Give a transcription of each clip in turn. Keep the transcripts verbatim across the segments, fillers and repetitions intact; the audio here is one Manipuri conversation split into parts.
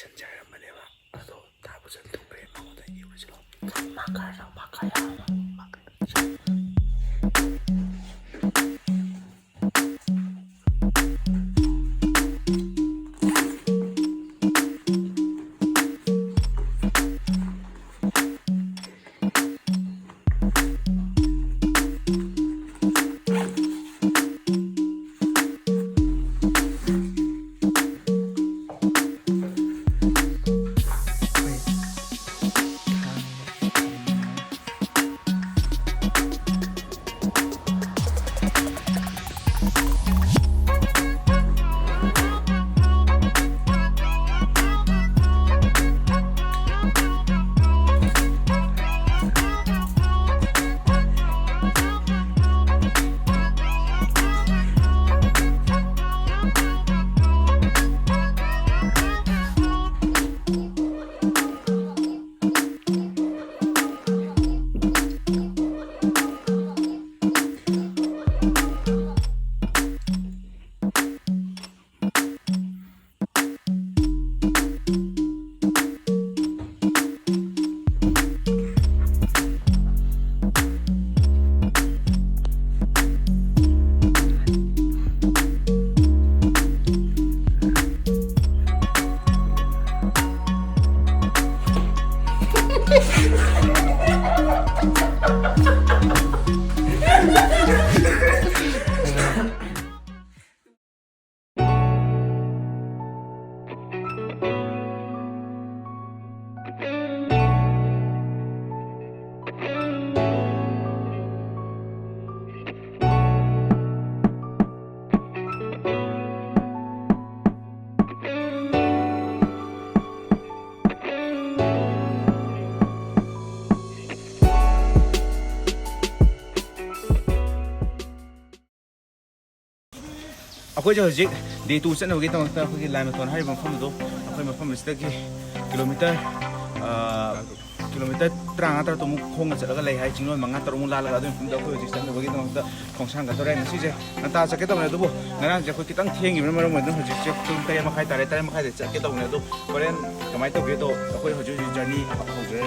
ꯈꯟꯖꯔꯝꯕꯅꯦꯕ꯫ ꯑꯗꯣ ꯊꯥꯕꯨ ꯆꯟ ꯊꯨꯡꯈ꯭ꯔꯦ꯫ ꯃꯉꯣꯟꯗ ꯌꯦꯡꯉꯨꯁꯤꯔꯣ? ꯃꯥ ꯀꯥꯔ ꯃꯥ ꯀꯥꯔ ꯃꯥ ꯀꯥꯔ ꯑꯩꯈꯣꯏꯁꯦ ꯍꯧꯖꯤꯛ ꯗꯦ ꯇꯨ ꯆꯠꯅꯕꯒꯤꯗꯃꯛꯇ ꯑꯩꯈꯣꯏꯒꯤ ꯂꯥꯏꯃꯊꯣꯟ ꯍꯥꯏꯔꯤꯕ ꯃꯐꯝ ꯑꯗꯣ, ꯑꯩꯈꯣꯏ ꯃꯐꯝ ꯑꯁꯤꯗꯒꯤ ꯀꯤꯂꯣꯃꯤꯇꯔ, ꯑ, ꯀꯤꯂꯣꯃꯤꯇꯔ ꯇꯔꯥꯃꯉꯥ ꯇꯔꯥꯇꯔꯨꯛꯃꯨꯛ ꯈꯣꯡꯅ ꯆꯠꯂꯒ ꯂꯩ ꯍꯥꯏ, ꯆꯤꯡꯂꯣꯟ ꯃꯉꯥ ꯇꯔꯨꯛꯃꯨꯛ ꯂꯥꯜꯂꯒ꯫ ꯑꯗꯨꯒꯤ ꯃꯐꯝꯗ ꯑꯩꯈꯣꯏ ꯍꯧꯖꯤꯛ ꯆꯠꯅꯕꯒꯤꯗꯃꯛꯇ ꯈꯣꯡꯁꯥꯟꯒꯗꯧꯔꯦ꯫ ꯉꯁꯤꯁꯦ ꯉꯟꯇꯥ ꯆꯠꯀꯦ ꯇꯧꯕꯅꯦ, ꯑꯗꯨꯕꯨ ꯉꯔꯥꯡꯁꯦ ꯑꯩꯈꯣꯏ ꯈꯤꯇꯪ ꯊꯦꯡꯈꯤꯕꯅ ꯃꯔꯝ ꯑꯣꯏꯗꯨꯅ ꯍꯧꯖꯤꯛꯁꯦ ꯄꯨꯡ ꯇꯔꯦꯠ ꯃꯈꯥꯏ ꯇꯥꯔꯦ꯫ ꯇꯔꯦꯠ ꯃꯈꯥꯏꯗ ꯆꯠꯀꯦ ꯇꯧꯕꯅꯦ꯫ ꯑꯗꯣ ꯍꯣꯔꯦꯟ ꯀꯃꯥꯏꯅ ꯇꯧꯒꯦꯗꯣ ꯑꯩꯈꯣꯏ ꯍꯧꯖꯤꯛ ꯍꯧꯖꯤꯛ ꯖꯔꯅꯤ ꯍꯧꯖꯔꯦ꯫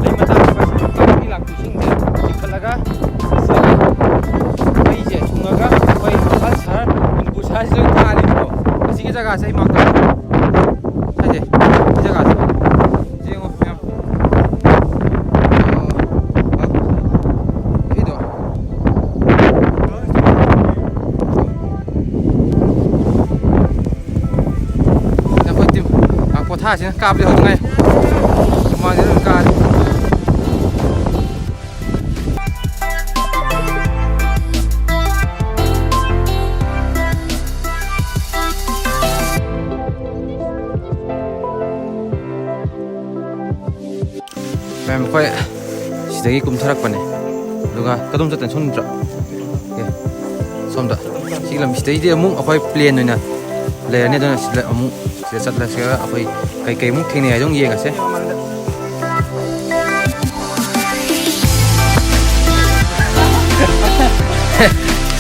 ꯂꯩ ꯃꯆꯥ ꯃꯆꯥ ꯁꯤꯡꯁꯦ ꯆꯤꯡꯈꯠꯂꯒ ꯃꯩꯁꯦ ꯁꯨꯡꯉꯒ ꯑꯩꯈꯣꯏ ꯏꯝꯐꯥꯜ ꯁꯍꯔ, ꯃꯅꯤꯄꯨꯔ ꯁꯍꯔꯁꯤꯗ ꯂꯣꯏ ꯊꯥꯔꯤꯕꯀꯣ꯫ ꯑꯁꯤꯒꯤ ꯖꯒꯥꯁꯦ ꯑꯩ ꯃꯥꯡ ꯇꯥꯛꯑꯦ꯫ ꯁꯤꯁꯦ, ꯁꯤ ꯖꯒꯥꯁꯦ꯫ ꯁꯤ ꯌꯦꯡꯉꯣ ꯃꯌꯥꯝ꯫ ꯑ, ꯑ, ꯁꯤꯗꯣ꯫ ꯑꯩꯈꯣꯏ ꯇꯤꯝ, ꯑ, ꯄꯣꯊꯥꯁꯤꯅ ꯀꯥꯞꯄꯗꯤ ꯍꯧꯗꯉꯥꯏ꯫ ꯍꯨꯃꯥꯡꯁꯤꯅ ꯑꯗꯨꯝ ꯀꯥꯔꯦ꯫ ꯃꯌꯥꯝ, ꯑꯩꯈꯣꯏ ꯁꯤꯗꯒꯤ ꯀꯨꯝꯊꯔꯛꯄꯅꯦ, ꯑꯗꯨꯒ ꯀꯗꯣꯝ ꯆꯠꯇꯣꯏꯅꯣ? ꯁꯣꯝ ꯅꯠꯇ꯭ꯔꯣ? ꯑꯣꯀꯦ, ꯁꯣꯝꯗ꯫ ꯁꯤꯒꯤ ꯂꯝꯕꯤꯁꯤꯗꯩꯗꯤ ꯑꯃꯨꯛ ꯑꯩꯈꯣꯏ ꯄ꯭ꯂꯦꯟ ꯑꯣꯏꯅ ꯂꯩꯔꯅꯤ, ꯑꯗꯨꯅ ꯁꯤꯗ ꯑꯃꯨꯛ, ꯁꯤꯗ ꯆꯠꯂꯁꯤꯒ ꯑꯩꯈꯣꯏ ꯀꯩꯀꯩ ꯑꯃꯨꯛ ꯊꯦꯡꯅꯩ ꯍꯥꯏꯗꯣ ꯑꯃꯨꯛ ꯌꯦꯡꯉꯁꯦ꯫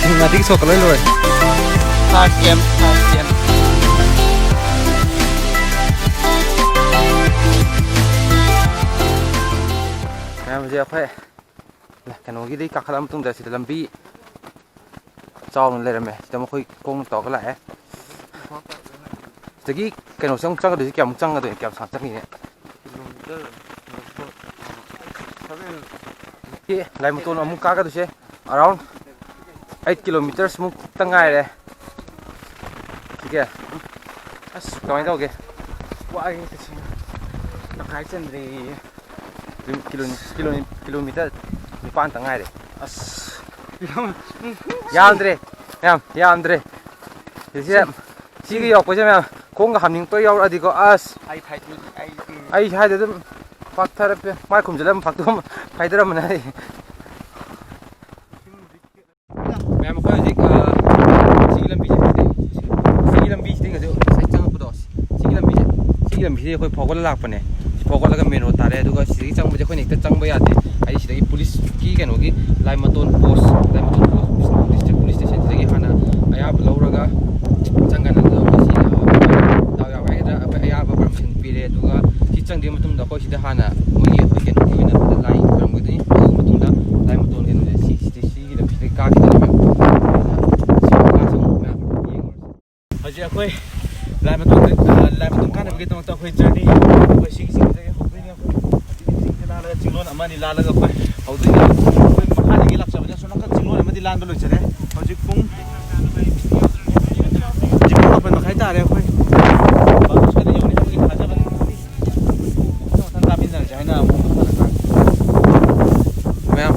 ꯁꯤꯅꯦꯃꯥꯇꯤꯛ ꯁꯣꯛꯀ ꯂꯣꯏ ꯂꯣꯏꯔꯦ꯫ First game, first game꯫ ꯃꯌꯥꯝꯁꯦ ꯑꯩꯈꯣꯏ ꯀꯩꯅꯣꯒꯤꯗꯤ ꯀꯥꯈꯠꯂ ꯃꯇꯨꯡꯗ ꯁꯤꯗ ꯂꯝꯕꯤ ꯆꯥꯎꯅ ꯂꯩꯔꯝꯃꯦ꯫ ꯁꯤꯗ ꯃꯈꯣꯏ ꯈꯣꯡꯅ ꯇꯧꯔꯒ ꯂꯥꯛꯑꯦ꯫ ꯁꯤꯗꯒꯤ ꯀꯩꯅꯣꯁꯦ ꯑꯃꯨꯛ ꯆꯪꯒꯗꯣꯏꯁꯦ ꯀꯌꯥꯃꯨꯛ ꯆꯪꯒꯗꯣꯏꯅꯣ? ꯀꯌꯥꯝ ꯁꯥꯡ ꯆꯪꯉꯤꯅꯦ? Kilometre seven. ꯁꯤ ꯂꯥꯏꯃꯇꯣꯟ ꯑꯃꯨꯛ ꯀꯥꯒꯗꯣꯏꯁꯦ around eight kilometres ꯃꯨꯛꯇ ꯉꯥꯏꯔꯦ꯫ ꯁꯤꯒꯤ ꯑꯁ, ꯀꯃꯥꯏꯅ ꯇꯧꯒꯦ? ꯋꯥꯏ ꯇꯁꯦꯡꯅ꯫ ꯇꯪꯈꯥꯏ ꯆꯟꯗ꯭ꯔꯦꯌꯦ꯫ ꯀꯤꯂꯣ-, ꯀꯤꯂꯣ-, ꯀꯤꯂꯣꯃꯤꯇꯔ ꯅꯤꯄꯥꯟꯇ ꯉꯥꯏꯔꯦ꯫ ꯑꯁ꯫ ꯌꯥꯝꯗ꯭ꯔꯦ꯫ ꯌꯥꯝ ꯌꯥꯝꯗ꯭ꯔꯦ꯫ ꯁꯤꯁꯦ, ꯁꯤꯒꯤ ꯌꯧꯔꯛꯄꯁꯦ ꯃꯌꯥꯝ, ꯈꯣꯡꯒ ꯍꯥꯝꯅꯤꯡꯉꯛꯇꯣꯏ ꯌꯥꯎꯔꯛꯑꯗꯤꯀꯣ, ꯑꯁ꯫ ꯑꯩ ꯐꯥꯏꯠ ꯑꯩ ꯑꯩ ꯍꯥꯏꯗꯣ ꯑꯗꯨꯝ ꯄꯥꯛꯊꯔꯛꯄ ꯃꯥꯏ ꯈꯨꯝꯖꯤꯜꯂꯝ ꯐꯥꯛꯇꯣꯛꯑꯝ ꯐꯥꯏꯗꯔꯝꯕꯅꯦ ꯑꯩ꯫ ꯃꯌꯥꯝ ꯑꯩꯈꯣꯏ ꯍꯧꯖꯤꯛ, ꯑ, ꯁꯤꯒꯤ ꯂꯝꯕꯤꯁꯦ, ꯁꯤꯒꯤ ꯂꯝꯕꯤꯁꯤꯗꯒꯤ ꯍꯧꯖꯤꯛ ꯉꯁꯥꯏ ꯆꯪꯉꯛꯄꯗꯣ, ꯁꯤꯒꯤ ꯂꯝꯕꯤꯁꯦ, ꯁꯤꯒꯤ ꯂꯝꯕꯤꯁꯤꯗ ꯑꯩꯈꯣꯏ ꯐꯥꯎꯒꯠꯂ ꯂꯥꯛꯄꯅꯦ꯫ ꯁꯤ ꯐꯥꯎꯒꯠꯂꯒ ꯃꯦꯟ ꯔꯣꯗ ꯇꯥꯔꯦ꯫ ꯑꯗꯨꯒ ꯁꯤꯗꯒꯤ ꯆꯪꯕꯁꯦ ꯑꯩꯈꯣꯏꯅ ꯍꯦꯛꯇ ꯆꯪꯕ ꯌꯥꯗꯦ꯫ ꯍꯥꯏꯗꯤ ꯁꯤꯗꯒꯤ ꯄꯨꯂꯤꯁꯀꯤ ꯀꯩꯅꯣꯒꯤ ꯂꯥꯏꯃꯇꯣꯟ ꯄꯣꯁ, ꯂꯥꯏꯃꯇꯣꯟ ꯄꯣꯁ ꯗꯤꯁꯇ꯭ꯔꯤꯛ ꯄꯨꯂꯤꯁ ꯁ꯭ꯇꯦꯁꯟꯁꯤꯗꯒꯤ ꯍꯥꯟꯅ ꯑꯌꯥꯕ ꯂꯧꯔꯒ ꯆꯪꯒꯅꯤ꯫ ꯑꯗꯨꯒ ꯁꯤ, ꯑ, ꯗꯥꯎ ꯌꯥꯕ ꯍꯥꯏꯒꯗ꯭ꯔꯥ, ꯑꯩꯈꯣꯏ ꯑꯌꯥꯕ ꯄꯔꯃꯤꯁꯟ ꯄꯤꯔꯦ꯫ ꯑꯗꯨꯒ ꯁꯤ ꯆꯪꯗ꯭ꯔꯤꯉꯩ ꯃꯇꯨꯡꯗ ꯑꯩꯈꯣꯏ ꯁꯤꯗ ꯍꯥꯟꯅ ꯃꯣꯏꯒꯤ ꯑꯩꯈꯣꯏ ꯀꯩꯅꯣꯒꯤ ꯑꯣꯏꯅ ꯂꯥꯏ ꯈꯣꯏꯔꯝꯒꯗꯣꯏꯅꯤ꯫ ꯑꯗꯨꯒꯤ ꯃꯇꯨꯡꯗ ꯂꯥꯏ ꯃꯇꯣꯟ ꯀꯩꯅꯣꯁꯦ ꯁꯤ, ꯁꯤꯗꯤ ꯁꯤꯒꯤ ꯂꯝꯕꯤꯁꯤꯗꯒꯤ ꯀꯥꯈꯤꯗꯣꯏꯅꯦꯕ꯫ ꯑꯗꯨꯅ ꯁꯤ ꯀꯥꯁꯤ ꯃꯌꯥꯝ ꯌꯦꯡꯉꯨꯔꯁꯤ꯫ ꯍꯧꯖꯤꯛ ꯑꯩꯈꯣꯏ ꯂꯥꯏ ꯃꯇꯣꯟꯗ, ꯑ, ꯂꯥꯏ ꯃꯇꯣꯟ ꯀꯥꯟꯅꯕꯒꯤꯗꯃꯛꯇ ꯑꯩꯈꯣꯏ ꯖꯔꯅꯤ ꯑꯩꯈꯣꯏ ꯁꯤꯒꯤ ꯆꯤꯡꯁꯤꯗꯒꯤ ꯍꯧꯗꯣꯏꯅꯦ꯫ ꯑꯩꯈꯣꯏ ꯆꯤꯡꯁꯦ ꯂꯥꯜꯂꯒ ꯆꯤꯡꯂꯣꯟ ꯑꯃ ꯑꯅꯤ ꯂꯥꯜꯂꯒ ꯑꯩꯈꯣꯏ ꯍꯧꯗꯣꯏꯅꯦ꯫ ꯑꯩꯈꯣꯏ ꯃꯈꯥꯗꯒꯤ ꯂꯥꯛꯆꯕꯅꯦ꯫ ꯑꯁꯣꯝ ꯅꯥꯀꯟ ꯆꯤꯡꯂꯣꯟ ꯑꯃꯗꯤ ꯂꯥꯟꯕ ꯂꯣꯏꯖꯔꯦ꯫ ꯍꯧꯖꯤꯛ ꯄꯨꯡ, ꯍꯧꯖꯤꯛ ꯄꯨꯡ ꯃꯥꯄꯟ ꯃꯈꯥꯏ ꯇꯥꯔꯦ꯫ ꯑꯩꯈꯣꯏ ꯕꯥꯔꯣ ꯁ꯭ꯋꯥꯏꯗ ꯌꯧꯅꯤ ꯍꯥꯏꯕꯒꯤ ꯊꯥꯖꯕꯅꯤ꯫ ꯃꯊꯪ ꯃꯊꯪ ꯀꯥꯃꯤꯟꯅꯔꯁꯦ ꯍꯥꯏꯅ ꯑꯃꯨꯛ ꯃꯈꯥ ꯇꯥꯅ ꯀꯥꯔꯁꯦ꯫ ꯃꯌꯥꯝ,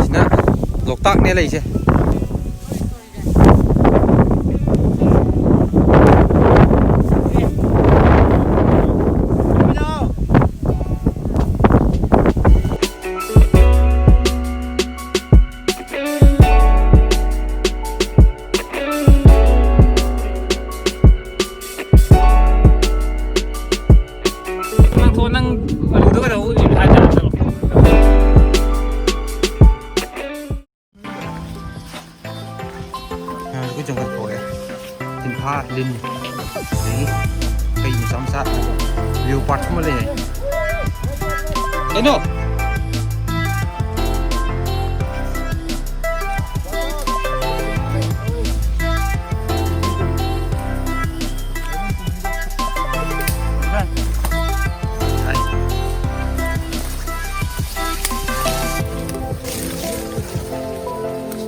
ꯁꯤꯅ ꯂꯣꯛꯇꯥꯛꯅꯦ ꯂꯩꯁꯦ꯫ ꯅꯪ ꯊꯣꯛꯑꯣ, ꯅꯪ ꯑꯂꯨꯗꯣ ꯀꯩꯗꯧ ꯎꯠꯂꯤꯕ ꯍꯥꯏꯇꯥꯔꯦ, ꯆꯠꯂꯣ꯫ ꯑꯩꯈꯣꯏ ꯖꯪꯒꯜ ꯊꯣꯛꯂꯛꯑꯦ꯫ ꯇꯤꯟꯐꯥ, ꯂꯤꯟ, ꯑꯗꯒꯤ ꯀꯩ ꯃꯆꯥ ꯃꯆꯥ, ꯂꯤꯑꯣꯄꯥꯔꯠ ꯀꯨꯝꯕ ꯂꯩ ꯍꯥꯏ꯫ ꯀꯩꯅꯣ?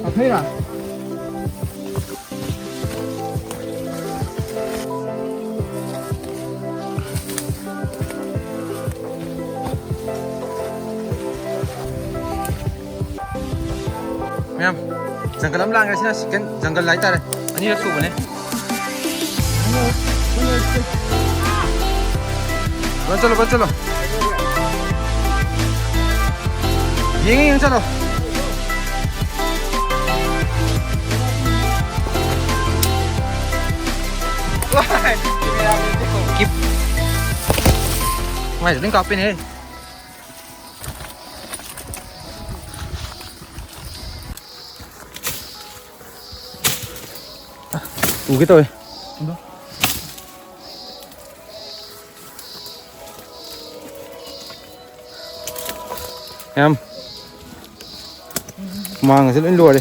ꯀꯥꯐꯩꯔꯥ? ꯃꯌꯥꯝ, ꯖꯪꯒꯜ ꯑꯃ ꯂꯥꯡꯈ꯭ꯔꯦ꯫ ꯁꯤꯅ ꯁꯦꯀꯦꯟ ꯖꯪꯒꯜ ꯍꯥꯏꯇꯥꯔꯦ꯫ ꯑꯅꯤꯔꯛ ꯁꯨꯕꯅꯦ꯫ ꯐꯖꯅ ꯆꯠꯂꯣ, ꯐꯖꯅ ꯆꯠꯂꯣ꯫ ꯌꯦꯡꯉꯦ, ꯌꯦꯡꯉꯦ, ꯆꯠꯂꯣ꯫ ꯀꯤꯞ꯫ ꯃꯥꯏꯁꯦ ꯂꯣꯏ ꯀꯥꯞꯄꯤꯅꯦ꯫ ꯇꯨꯒꯦ ꯇꯧꯋꯦ꯫ ꯌꯥꯝ ꯍꯨꯃꯥꯡꯒꯁꯦ ꯂꯣꯏ ꯂꯣꯏꯔꯦ꯫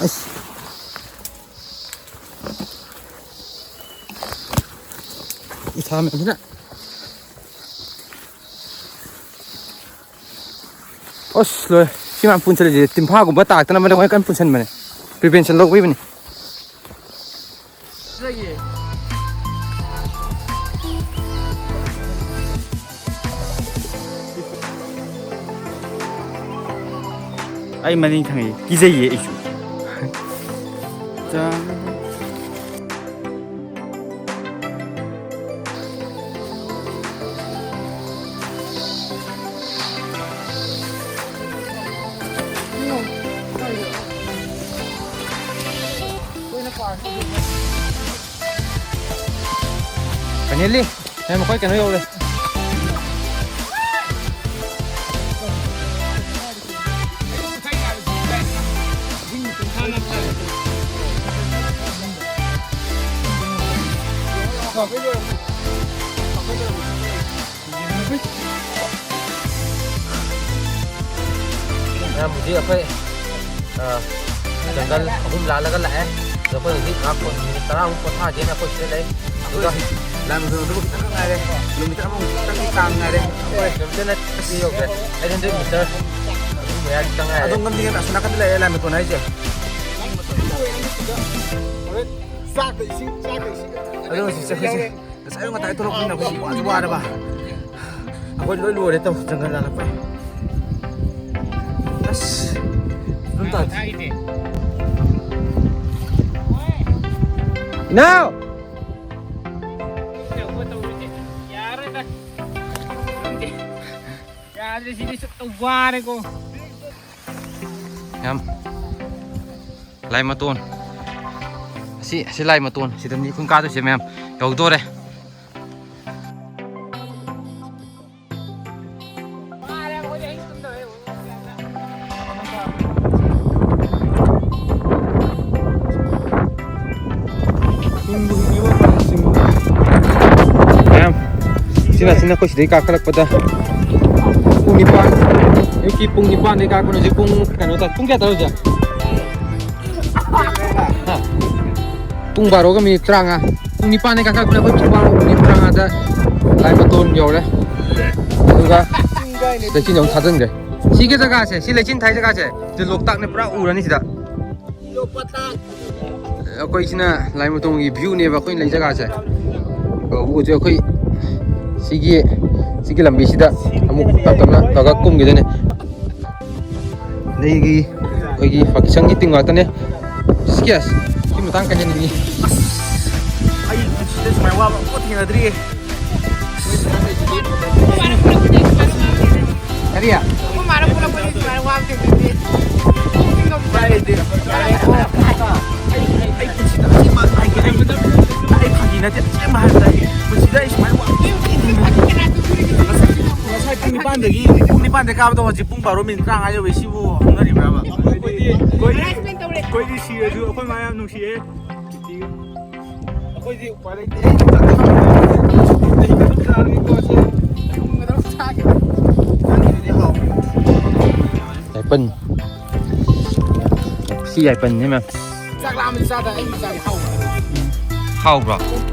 ꯑꯁ꯫ ꯏꯁꯥ ꯃꯌꯥꯝꯁꯤꯅ꯫ ꯑꯁ, ꯂꯣꯏꯔꯦ꯫ ꯁꯤ ꯃꯌꯥꯝ ꯄꯨꯟꯁꯜꯂꯤꯁꯦ ꯇꯤꯟꯐꯥꯒꯨꯝꯕ ꯇꯥꯔꯛꯇꯅꯕꯅꯦ ꯑꯩꯈꯣꯏꯅ ꯀꯟꯅ ꯄꯨꯟꯁꯟꯕꯅꯦ꯫ Prevention ꯂꯧꯕꯤꯕꯅꯤ꯫ ꯑꯩ ꯃꯅꯤꯡ ꯊꯪꯉꯛꯏ꯫ ꯀꯤꯖꯩꯌꯦ ꯑꯩꯁꯨ꯫ ꯆꯥ-꯫ Finally, ꯃꯌꯥꯝ, ꯑꯩꯈꯣꯏ ꯀꯩꯅꯣ ꯌꯧꯔꯦ꯫ ꯃꯌꯥꯝ, ꯍꯧꯖꯤꯛ ꯑꯩꯈꯣꯏ, ꯑ, ꯖꯪꯒꯜ ꯑꯍꯨꯝ ꯂꯥꯜꯂꯒ ꯂꯥꯛꯑꯦ꯫ ꯑꯗꯣ ꯑꯩꯈꯣꯏ ꯍꯧꯖꯤꯛ ꯉꯥꯏꯍꯥꯛ ꯄꯣ-, ꯃꯤꯅꯤꯠ ꯇꯔꯥꯃꯨꯛ ꯄꯣꯊꯥꯒꯦꯅ ꯑꯩꯈꯣꯏ ꯁꯤꯗ ꯂꯩ꯫ ꯑꯗꯨꯒ ꯂꯥꯟ ꯈꯤꯇꯪ ꯉꯥꯏꯔꯦ꯫ ꯀꯤꯂꯣꯃꯤꯇꯔ ꯑꯃꯃꯨꯛ ꯈꯤꯇꯪ ꯆꯥꯡ ꯉꯥꯏꯔꯦ꯫ ꯑꯩꯈꯣꯏ ꯀꯤꯂꯣꯃꯤꯇꯔ ꯅꯠꯇꯦ, ꯌꯧꯗ꯭ꯔꯦ꯫ ꯑꯩꯠ ꯍꯟꯗ꯭ꯔꯦꯠ ꯃꯤꯇꯔ ꯑꯗꯨꯝ ꯃꯌꯥ ꯈꯤꯇꯪ ꯉꯥꯏꯔꯦ꯫ ꯑꯗꯣ ꯉꯝꯗꯤ ꯉꯝꯃꯦ, ꯑꯁꯣꯝ ꯅꯥꯀꯟꯗ ꯂꯩꯔꯦ ꯂꯥꯟ ꯃꯇꯣꯟ ꯍꯥꯏꯁꯦ꯫ ꯍꯣꯔꯦꯟ ꯆꯥꯛꯀ ꯏꯁꯤꯡ, ꯆꯥꯛꯀ ꯏꯁꯤꯡꯒ ꯑꯗꯣ ꯍꯧꯖꯤꯛꯁꯦ ꯑꯩꯈꯣꯏꯁꯦ ꯌꯥꯎꯔꯦ꯫ ꯉꯁꯥꯏ ꯑꯌꯨꯛ ꯉꯟꯇꯥ ꯊꯣꯛꯂꯛꯄꯅꯤꯅ ꯑꯩꯈꯣꯏꯁꯦ ꯋꯥꯁꯨ ꯋꯥꯔꯕ꯫ ꯑꯩꯈꯣꯏ ꯂꯣꯏ ꯂꯣꯏꯔꯦ ꯇꯧ, ꯖꯪꯒꯜ ꯂꯥꯜꯂꯛꯄꯩ꯫ ꯑꯁ, ꯑꯗꯨꯝ ꯇꯥꯗꯦ꯫ ꯏꯅꯥꯎ! ꯌꯥꯗ꯭ꯔꯦ, ꯁꯤꯗꯤ ꯁꯨꯠꯇ ꯋꯥꯔꯦꯀꯣ꯫ ꯌꯥꯝ ꯂꯥꯏ ꯃꯇꯣꯟ꯫ ꯑꯁꯤ, ꯑꯁꯤ ꯂꯥꯏ ꯃꯇꯣꯟ꯫ ꯁꯤꯗꯅꯤ ꯑꯩꯈꯣꯏ ꯀꯥꯗꯣꯏꯁꯦ ꯃꯌꯥꯝ꯫ ꯌꯧꯗꯣꯔꯦ꯫ ꯃꯌꯥꯝ, ꯁꯤꯅ, ꯁꯤꯅ ꯑꯩꯈꯣꯏ ꯁꯤꯗꯩ ꯀꯥꯈꯠꯂꯛꯄꯗ ꯄꯨꯡ ꯅꯤꯄꯥꯟ, ꯑꯌꯨꯛꯀꯤ ꯄꯨꯡ ꯅꯤꯄꯥꯟꯗꯩ ꯀꯥꯔꯛꯄꯅꯦ꯫ ꯍꯧꯖꯤꯛ ꯄꯨꯡ ꯀꯩꯅꯣ ꯇꯥꯏ꯫ ꯄꯨꯡ ꯀꯌꯥ ꯇꯥꯔꯦ ꯍꯧꯖꯤꯛ? ꯍꯥ? ꯄꯨꯡ ꯕꯥꯔꯣꯒ ꯃꯤꯅꯤꯠ ꯇꯔꯥꯃꯉꯥ꯫ ꯄꯨꯡ ꯅꯤꯄꯥꯟꯗꯩ ꯀꯥꯈꯠꯂꯛꯄꯅꯦ꯫ ꯑꯩꯈꯣꯏ ꯄꯨꯡ ꯕꯥꯔꯣ ꯃꯤꯅꯤꯠ ꯇꯔꯥꯃꯉꯥꯗ ꯂꯥꯏ ꯃꯇꯣꯟ ꯌꯧꯔꯦ꯫ ꯑꯗꯨꯒ ꯂꯩꯆꯤꯟ ꯑꯃꯨꯛ ꯊꯥꯖꯤꯟꯈ꯭ꯔꯦ꯫ ꯁꯤꯒꯤ ꯖꯒꯥꯁꯦ, ꯁꯤ ꯂꯩꯆꯤꯟ ꯊꯥꯏ ꯖꯒꯥꯁꯦ, ꯁꯤ ꯂꯣꯛꯇꯥꯛꯅꯦ, ꯄꯨꯔꯥ ꯎꯔꯅꯤ ꯁꯤꯗ꯫ ꯑꯩꯈꯣꯏꯁꯤꯅ ꯂꯥꯏꯃꯇꯣꯡꯒꯤ ꯚ꯭ꯌꯨꯅꯦꯕ ꯑꯩꯈꯣꯏꯅ ꯂꯩ ꯖꯒꯥꯁꯦ꯫ ꯍꯧꯖꯤꯛ ꯑꯩꯈꯣꯏ ꯁꯤꯒꯤ, ꯁꯤꯒꯤ ꯂꯝꯕꯤꯁꯤꯗ ꯑꯃꯨꯛ ꯇꯞ ꯇꯞꯅ ꯇꯧꯔꯒ ꯀꯨꯝꯈꯤꯗꯣꯏꯅꯦ꯫ ꯑꯗꯒꯤ ꯑꯩꯈꯣꯏꯒꯤ ꯄꯥꯀꯤꯁꯇꯥꯟꯒꯤ ꯇꯤꯝ ꯉꯥꯛꯇꯅꯦ꯫ ꯁꯤ ꯀꯌꯥ? ꯁꯤ ꯃꯇꯥꯡ ꯀꯩ ꯍꯥꯏꯅꯤꯡꯉꯤ? ꯑꯩ ꯄꯨꯟꯁꯤꯗ ꯁꯨꯃꯥꯏꯅ ꯋꯥꯕ ꯑꯃꯨꯛ ꯊꯦꯡꯅꯗ꯭ꯔꯤꯌꯦ꯫ ꯀꯔꯤ? ꯑꯩꯈꯣꯏ ꯃꯥꯅ ꯄꯨꯔꯛꯄꯅꯤ ꯁꯨꯃꯥꯏꯅ ꯋꯥꯕ ꯊꯦꯡꯅꯗꯦ꯫ ꯎꯄꯥꯏ ꯂꯩꯇꯦ꯫ ꯑꯩ, ꯑꯩ, ꯑꯩ ꯄꯨꯟꯁꯤꯗ ꯑꯁꯦꯡꯕ ꯍꯥꯏꯒꯦ, ꯑꯩ, ꯑꯩ ꯐꯥꯒꯤ ꯅꯠꯇꯦ, ꯑꯁꯦꯡꯕ ꯍꯥꯏꯕꯗ ꯑꯩ ꯄꯨꯟꯁꯤꯗ ꯑꯩ ꯁꯨꯃꯥꯏꯅ ꯋꯥꯕ ꯊꯦꯡꯅꯗ꯭ꯔꯤ꯫ ꯉꯁꯥꯏ, ꯉꯁꯥꯏ ꯄꯨꯡ ꯅꯤꯄꯥꯟꯗꯒꯤ, ꯄꯨꯡ ꯅꯤꯄꯥꯟꯗ ꯀꯥꯕꯗꯣ ꯍꯧꯖꯤꯛ ꯄꯨꯡ ꯕꯥꯔꯣ ꯃꯤꯅꯤꯠ ꯇꯔꯥꯃꯉꯥ ꯌꯧꯔꯦ꯫ ꯁꯤꯕꯨ ꯍꯧꯅꯔꯤꯕ꯭ꯔꯥꯕ? ꯑꯩꯈꯣꯏꯗꯤ, ꯑꯩꯈꯣꯏꯗꯤ ꯁꯤꯔꯁꯨ ꯑꯩꯈꯣꯏ ꯃꯥ ꯌꯥꯝ ꯅꯨꯡꯁꯤꯌꯦ꯫ ꯑꯩꯈꯣꯏꯗꯤ ꯎꯄꯥꯏ ꯂꯩꯇꯦ꯫ ꯌꯥꯏꯄꯟ꯫ ꯁꯤ ꯌꯥꯏꯄꯟꯅꯦ, ꯃꯦꯝ꯫ ꯆꯥꯛ ꯂꯥꯝꯃꯗꯤ ꯆꯥꯗ ꯑꯩꯒꯤ ꯆꯥꯛ ꯍꯥꯎꯕ꯭ꯔꯥ? ꯍꯥꯎꯕ꯭ꯔꯣ?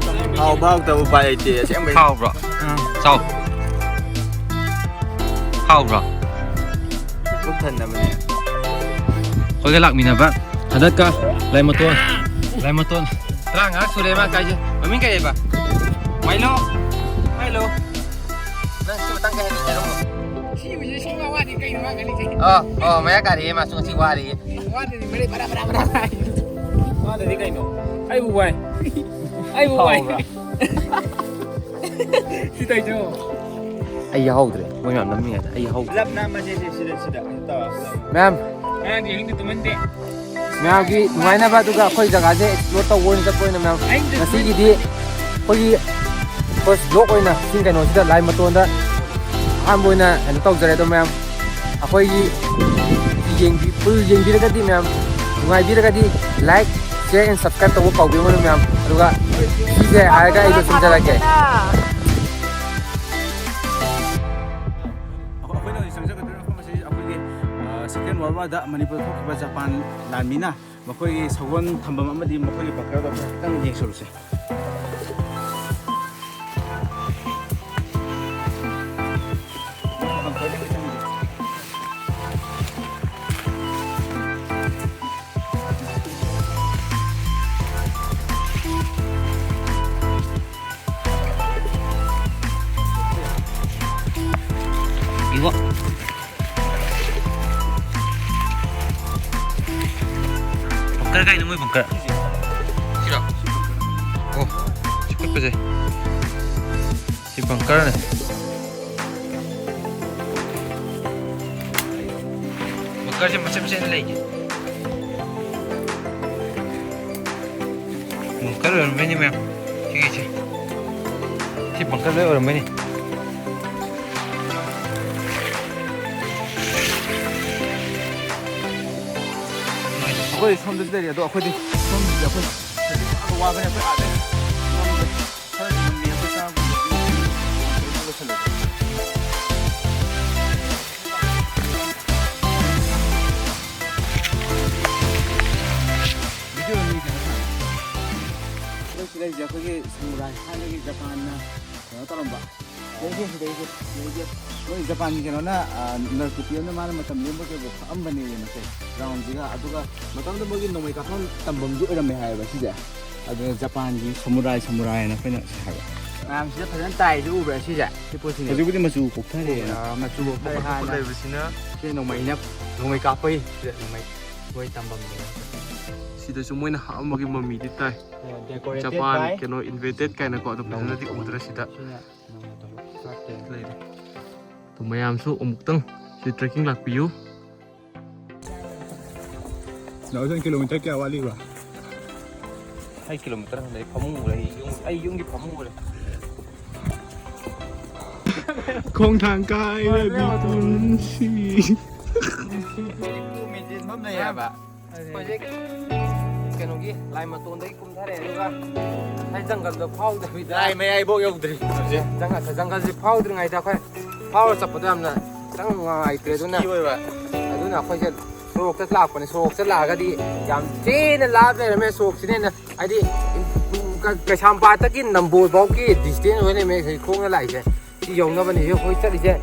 ꯍꯥꯎꯕ ꯍꯥꯎꯇꯕ ꯎꯄꯥꯏ ꯂꯩꯇꯦ, ꯑꯁꯦꯡꯕꯩ꯫ ꯍꯥꯎꯕ꯭ꯔꯣ? ꯑꯥ꯫ ꯆꯥꯎ꯫ ꯍꯥꯎꯕ꯭ꯔꯣ? ꯄꯨꯛ ꯊꯟꯅꯕꯅꯦ꯫ ꯑꯩꯈꯣꯏꯒ ꯂꯥꯛꯃꯤꯟꯅꯕ ꯍꯟꯗꯛꯀ ꯂꯥꯏꯃꯇꯣꯟ, ꯂꯥꯏꯃꯇꯣꯟ ꯇꯔꯥꯃꯉꯥ ꯁꯨꯔꯦ ꯃꯥ ꯀꯥꯏꯁꯦ꯫ ꯃꯃꯤꯡ ꯀꯩꯑꯕ? ꯃꯥꯏꯂꯣ? ꯃꯥꯏꯂꯣ? ꯅꯪ ꯁꯤ ꯃꯇꯥꯡ ꯀꯩ ꯍꯥꯏꯅꯤꯡꯒꯦ ꯍꯥꯏꯔꯛꯑꯣ꯫ ꯁꯤ ꯍꯧꯖꯤꯛ ꯁꯨꯡꯋꯥ ꯋꯥꯗꯦ, ꯀꯩꯅꯣ ꯃꯥ ꯈꯜꯂꯤꯁꯦ? ꯑꯣ, ꯑꯣ, ꯃꯌꯥ ꯀꯥꯔꯦ, ꯃꯥꯁꯨ ꯉꯁꯤ ꯋꯥꯔꯦ꯫ ꯋꯥꯗꯗꯤ ꯃꯔꯩ ꯕꯔꯥ ꯕꯔꯥ ꯕꯔꯥ ꯍꯥꯏ꯫ ꯋꯥꯗꯗꯤ ꯀꯩꯅꯣ? ꯑꯩꯕꯨ ꯋꯥꯏ꯫ ꯑꯩꯕꯨ ꯋꯥꯏ꯫ ꯁꯥꯎꯕ꯭ꯔꯥ? ꯁꯤ ꯇꯧꯏꯁꯤꯕꯣ꯫ ꯑꯩ ꯌꯥꯎꯍꯧꯗ꯭ꯔꯦ, ꯃꯣꯏ ꯃꯌꯥꯝ ꯅꯝꯃꯤꯉꯩꯗ ꯑꯩ ꯌꯥꯎꯍꯧꯗ꯭ꯔꯦ꯫ ꯄꯨꯂꯞ ꯅꯝꯃꯁꯦ ꯁꯤ ꯁꯤꯗ ꯁꯤꯗ ꯀꯩꯅꯣ ꯇꯧꯔ ꯄꯨꯂꯞ꯫ ꯃꯌꯥꯝ ꯉꯔꯥꯡꯗꯤ ꯑꯍꯤꯡꯗꯤ ꯇꯨꯝꯍꯟꯗꯦ꯫ ꯃꯌꯥꯝꯒꯤ ꯅꯨꯡꯉꯥꯏꯅꯕ, ꯑꯗꯨꯒ ꯑꯩꯈꯣꯏ ꯖꯒꯥꯁꯦ ꯑꯦꯛꯁꯄ꯭ꯂꯣꯔ ꯇꯧꯕ ꯑꯣꯏꯅ ꯆꯠꯄ ꯑꯣꯏꯅ ꯃꯌꯥꯝ, ꯉꯁꯤꯒꯤꯗꯤ ꯑꯩꯈꯣꯏꯒꯤ ꯐꯥꯔꯁ ꯕ꯭ꯂꯣꯛ ꯑꯣꯏꯅ ꯆꯤꯡ ꯀꯩꯅꯣꯁꯤꯗ, ꯂꯥꯏ ꯃꯇꯣꯟꯗ ꯑꯍꯥꯟꯕ ꯑꯣꯏꯅ ꯀꯩꯅꯣ ꯇꯧꯖꯔꯦ꯫ ꯑꯗꯣ ꯃꯌꯥꯝ, ꯑꯩꯈꯣꯏꯒꯤ ꯌꯦꯡꯕꯤ ꯐꯨꯜ ꯌꯦꯡꯕꯤꯔꯒꯗꯤ ꯃꯌꯥꯝ, ꯅꯨꯡꯉꯥꯏꯕꯤꯔꯒꯗꯤ ꯂꯥꯏꯛ, ꯁꯤꯌꯔ ꯑꯦꯟ ꯁꯕꯁꯀ꯭ꯔꯥꯏꯕ ꯇꯧꯕ ꯀꯥꯎꯕꯤꯔꯝꯒꯅꯨ ꯃꯌꯥꯝ꯫ ꯑꯗꯨꯒ ꯁꯤꯁꯦ ꯍꯥꯏꯔꯒ ꯑꯩ ꯂꯣꯏꯁꯤꯟꯖꯔꯒꯦ꯫ ꯑꯩꯈꯣꯏꯅ ꯍꯧꯖꯤꯛ ꯆꯪꯖꯒꯗꯧꯔꯤꯕ ꯃꯐꯝ ꯑꯁꯤ ꯑꯩꯈꯣꯏꯒꯤ ꯁꯦꯀꯦꯟ ꯋꯥꯔꯜ ꯋꯥꯔꯗ ꯃꯅꯤꯄꯨꯔꯗ ꯊꯣꯛꯈꯤꯕ ꯖꯄꯥꯟ ꯂꯥꯟꯃꯤꯅ ꯃꯈꯣꯏꯒꯤ ꯁꯒꯣꯜ ꯊꯝꯐꯝ ꯑꯃꯗꯤ ꯃꯈꯣꯏꯒꯤ ꯕꯪꯀꯔꯗꯣ ꯑꯩꯈꯣꯏ ꯍꯥꯏꯐꯦꯠꯇꯪ ꯌꯦꯡꯁꯤꯜꯂꯨꯁꯦ꯫ ꯏꯕꯣ, ꯕꯪꯀꯔ ꯀꯥꯏꯅꯣ ꯃꯣꯏ ꯕꯪꯀꯔ? ꯁꯤꯔꯣ? ꯑꯣ, ꯁꯤ ꯀꯨꯠꯄꯁꯦ꯫ ꯁꯤ ꯕꯪꯀꯔꯅꯦ꯫ ꯕꯪꯀꯔꯁꯦ ꯃꯆꯦꯠ ꯃꯆꯦꯠ ꯂꯩꯒꯦ꯫ ꯕꯪꯀꯔ ꯑꯣꯏꯔꯝꯕꯩꯅꯤ ꯃꯌꯥꯝ꯫ ꯁꯤꯒꯤꯁꯦ꯫ ꯁꯤ ꯕꯪꯀꯔ ꯂꯣꯏ ꯑꯣꯏꯔꯝꯕꯩꯅꯤ꯫ ꯑꯩꯈꯣꯏ ꯁꯣꯝꯗꯁꯨ ꯂꯩꯔꯤ, ꯑꯗꯣ ꯑꯩꯈꯣꯏꯗꯤ ꯁꯣꯝꯗꯗꯤ ꯑꯩꯈꯣꯏ ꯍꯧꯖꯤꯛ ꯌꯥꯝꯅ ꯋꯥꯕꯅꯦ꯫ ꯑꯩꯈꯣꯏ ꯑꯥꯗ ꯁꯣꯝꯗ ꯈꯔꯗꯤ ꯉꯜꯂꯤ, ꯑꯩꯈꯣꯏ ꯆꯥꯕ ꯂꯣꯏꯁꯜꯂꯒꯦ꯫ ꯚꯤꯗꯤꯑꯣ ꯑꯅꯤ ꯀꯩꯅꯣ ꯁꯥꯟꯅ꯫ ꯑꯩꯈꯣꯏ ꯁꯤ ꯂꯩꯔꯤꯁꯦ ꯑꯩꯈꯣꯏꯒꯤ ꯁꯃꯨꯔꯥꯏ ꯊꯥꯏꯅꯒꯤ ꯖꯄꯥꯟꯅ ꯀꯩꯅꯣ ꯇꯧꯔꯝꯕ꯫ ꯂꯩꯁꯦ, ꯂꯩꯁꯦ, ꯂꯩꯁꯦ꯫ ꯃꯣꯏ ꯖꯄꯥꯟꯒꯤ ꯀꯩꯅꯣꯅ, ꯑ, ꯅꯔꯀꯨꯇꯤ ꯑꯃꯅ ꯃꯥꯅ ꯃꯇꯝ ꯂꯦꯟꯕ ꯀꯩꯕꯨ ꯈꯥꯛꯑꯝꯕꯅꯦ ꯃꯁꯦ꯫ ꯒ꯭ꯔꯥꯎꯟꯁꯤꯒ, ꯑꯗꯨꯒ ꯃꯇꯝꯗꯨꯗ ꯃꯣꯏꯒꯤ ꯅꯣꯡꯃꯩ ꯀꯥꯞꯐꯝ ꯇꯝꯐꯝꯁꯨ ꯑꯣꯏꯔꯝꯃꯦ ꯍꯥꯏꯌꯦꯕ ꯁꯤꯁꯦ꯫ ꯑꯗꯨꯅ ꯖꯄꯥꯟꯒꯤ ꯁꯃꯨꯔꯥꯏ, ꯁꯃꯨꯔꯥꯏ ꯍꯥꯏꯅ ꯑꯩꯈꯣꯏꯅ ꯁꯤ ꯍꯥꯏꯕ꯫ ꯃꯌꯥꯝꯁꯤꯗ ꯐꯖꯅ ꯇꯥꯏꯁꯦ ꯎꯕ꯭ꯔꯥ ꯁꯤꯁꯦ? ꯁꯤ ꯄꯣꯠꯁꯤꯅ꯫ ꯍꯧꯖꯤꯛꯄꯨꯗꯤ ꯃꯆꯨ ꯀꯣꯛꯊꯔꯦꯅ꯫ ꯑ, ꯃꯆꯨ ꯀꯣꯛꯊꯔꯦ ꯍꯥꯟꯅ꯫ ꯂꯩꯕꯁꯤꯅ ꯁꯤ ꯅꯣꯡꯃꯩꯅ, ꯅꯣꯡꯃꯩ ꯀꯥꯞꯄꯒꯤ ꯁꯤꯗ ꯅꯣꯡꯃꯩ ꯃꯣꯏ ꯇꯝꯐꯝꯅꯦ꯫ ꯁꯤꯗꯁꯨ ꯃꯣꯏꯅ ꯍꯥꯞꯑꯝꯕꯒꯤ ꯃꯃꯤꯗꯤ ꯇꯥꯏ꯫ ꯑ, decorated ꯖꯄꯥꯟ by ꯀꯩꯅꯣ invented ꯀꯥꯏꯅꯀꯣ, ꯑꯗꯣ ꯐꯖꯅꯗꯤ ꯎꯗ꯭ꯔꯦ ꯁꯤꯗ꯫ ꯁꯤꯅ ꯅꯣꯡꯃꯩ ꯇꯧꯔ ꯀꯥꯞꯇꯦ꯫ ꯂꯩꯔꯦ꯫ ꯃꯌꯥꯝꯁꯨ ꯑꯃꯨꯛꯇꯪ ꯁꯤ trekking ꯂꯥꯛꯄꯤꯌꯨ꯫ ꯗꯥ ꯍꯨꯁꯦꯟ, ꯀꯤꯂꯣꯃꯤꯇꯔ ꯀꯌꯥ ꯋꯥꯠꯂꯤꯕ? ꯑꯩ ꯀꯤꯂꯣꯃꯤꯇꯔ ꯈꯪꯗꯦ, ꯑꯩ ꯐꯃꯨꯡ ꯎꯔꯦ, ꯑꯩ ꯌꯨꯝ, ꯑꯩ ꯌꯨꯝꯒꯤ ꯐꯃꯨꯡ ꯎꯔꯦ꯫ ꯈꯣꯡꯊꯥꯡ ꯀꯥꯏꯔꯕꯤ ꯄꯨꯟꯁꯤ꯫ ꯃꯦꯆꯤꯟ ꯑꯃ ꯂꯩꯌꯦꯕ꯫ ꯍꯧꯖꯤꯛ ꯀꯩꯅꯣꯒꯤ ꯂꯥꯏ ꯃꯇꯣꯟꯗꯒꯤ ꯀꯨꯝꯊꯔꯛꯑꯦ, ꯑꯗꯨꯒ ꯉꯁꯥꯏ ꯖꯪꯒꯜꯗꯣ ꯐꯥꯎꯗꯕꯤꯗ ꯂꯥꯏ ꯃꯌꯥꯏꯐꯥꯎ ꯌꯧꯗ꯭ꯔꯤ ꯍꯧꯖꯤꯛ꯫ ꯖꯪꯒꯜ, ꯖꯪꯒꯜꯁꯦ ꯐꯥꯎꯗ꯭ꯔꯤꯉꯩꯗ ꯑꯩꯈꯣꯏ ꯐꯥꯎꯔ ꯆꯠꯄꯗꯣ ꯌꯥꯝꯅ ꯈꯤꯇꯪ ꯅꯨꯡꯉꯥꯏꯇ꯭ꯔꯦ, ꯑꯗꯨꯅ ꯀꯤ ꯑꯣꯏꯕ꯫ ꯑꯗꯨꯅ ꯑꯩꯈꯣꯏꯁꯦ ꯁꯣꯔꯣꯛꯇ ꯂꯥꯛꯄꯅꯦ꯫ ꯁꯣꯔꯣꯛꯇ ꯂꯥꯛꯑꯒꯗꯤ ꯌꯥꯝ ꯊꯤꯅ ꯂꯥꯞ ꯂꯩꯔꯝꯃꯦ꯫ ꯁꯣꯔꯣꯛꯁꯤꯅ ꯍꯦꯟꯅ ꯍꯥꯏꯗꯤ ꯀ-, ꯀꯩꯁꯥꯝꯄꯥꯠꯇꯒꯤ ꯅꯝꯕꯣꯜ ꯐꯥꯎꯒꯤ distance ꯑꯣꯏ ꯂꯩꯔꯝꯃꯦ ꯍꯧꯖꯤꯛ ꯈꯣꯡꯅ ꯂꯥꯛꯏꯁꯦ꯫ ꯁꯤ ꯌꯧꯅꯕꯅꯦ ꯑꯩꯈꯣꯏ ꯆꯠꯂꯤꯁꯦ꯫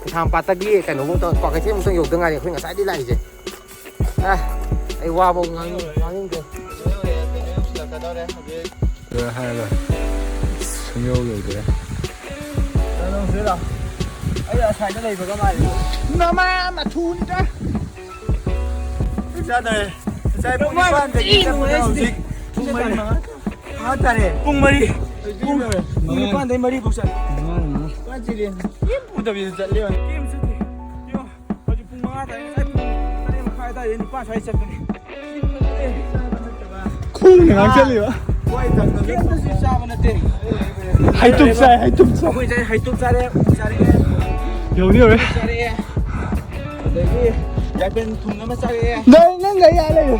ꯀꯩꯁꯥꯝꯄꯥꯠꯇꯒꯤ ꯀꯩꯅꯣꯐꯧ ꯇꯧ-, ꯀ꯭ꯋꯥꯀꯩꯊꯦꯜꯃꯨꯛꯇꯪ ꯌꯧꯗ ꯉꯥꯏꯔꯤ ꯑꯩꯈꯣꯏ ꯉꯁꯥꯏꯗꯤ ꯂꯥꯛꯏꯁꯦ꯫ ꯑ, ꯑꯩ ꯋꯥꯕꯧ ꯉꯥꯡꯅꯤꯡ-, ꯉꯥꯡꯅꯤꯡꯗ꯭ꯔꯦ꯫ ꯍꯥꯏꯔꯒ ꯁꯨꯡꯌꯧ ꯌꯧꯗ꯭ꯔꯦ꯫ ꯑꯩ ꯑꯁꯥꯏꯗ ꯂꯩꯕꯒ ꯃꯥꯜꯂꯤ꯫ ꯅꯃꯥ ꯃꯊꯨꯅꯤꯗ꯫ ꯆꯥꯗꯔꯦ꯫ ꯉꯁꯥꯏ ꯄꯨꯡ ꯅꯤꯄꯥꯟꯗꯒꯤ ꯆꯠꯄꯗ ꯍꯧꯖꯤꯛ ꯄꯨꯡ ꯃꯔꯤ ꯃꯉꯥ꯫ ꯃꯉꯥ ꯇꯥꯔꯦ꯫ ꯄꯨꯡ ꯃꯔꯤ꯫ ꯄꯨꯡ ꯄꯨꯡ ꯅꯤꯄꯥꯟꯗꯩ ꯃꯔꯤ ꯐꯥꯎ ꯆꯠꯂꯦ꯫ ꯃꯉꯥ, ꯃꯉꯥ꯫ ꯀꯦꯝ ꯎꯗꯕꯤꯗ ꯆꯠꯂꯦ꯫ ꯀꯦꯝ ꯆꯠꯇꯦ꯫ ꯌꯦꯡꯉꯣ, ꯍꯧꯖꯤꯛ ꯄꯨꯡ ꯃꯉꯥ ꯇꯥꯔꯦ꯫ ꯉꯁꯥꯏ ꯄꯨꯡ ꯇꯔꯦꯠ ꯃꯈꯥꯏ ꯑꯗꯥꯏꯗꯩ ꯅꯤꯄꯥꯟ ꯁ꯭ꯋꯥꯏ ꯆꯠꯄꯅꯦ꯫ ꯈꯣꯡꯅ ꯉꯥꯛ ꯆꯠꯂꯤꯕ꯫ ꯀꯦꯝꯇꯁꯨ ꯆꯥꯕ ꯅꯠꯇꯦ꯫ ꯍꯩꯇꯨꯞ ꯆꯥꯏ, ꯍꯩꯇꯨꯞ ꯆꯥꯏ꯫ ꯑꯩꯈꯣꯏ ꯉꯁꯥꯏ ꯍꯩꯇꯨꯞ ꯆꯥꯔꯦ, ꯆꯥꯔꯛꯑꯦ꯫ ꯌꯧꯗꯤ ꯌꯧꯔꯦ꯫ ꯆꯥꯔꯛꯑꯦ꯫ ꯑꯗꯒꯤ ꯌꯥꯏꯄꯟ ꯊꯨꯝ ꯑꯃ ꯆꯥꯔꯛꯑꯦ꯫ ꯅꯪ, ꯅꯪ ꯂꯩ ꯌꯥ ꯂꯩꯌꯨ꯫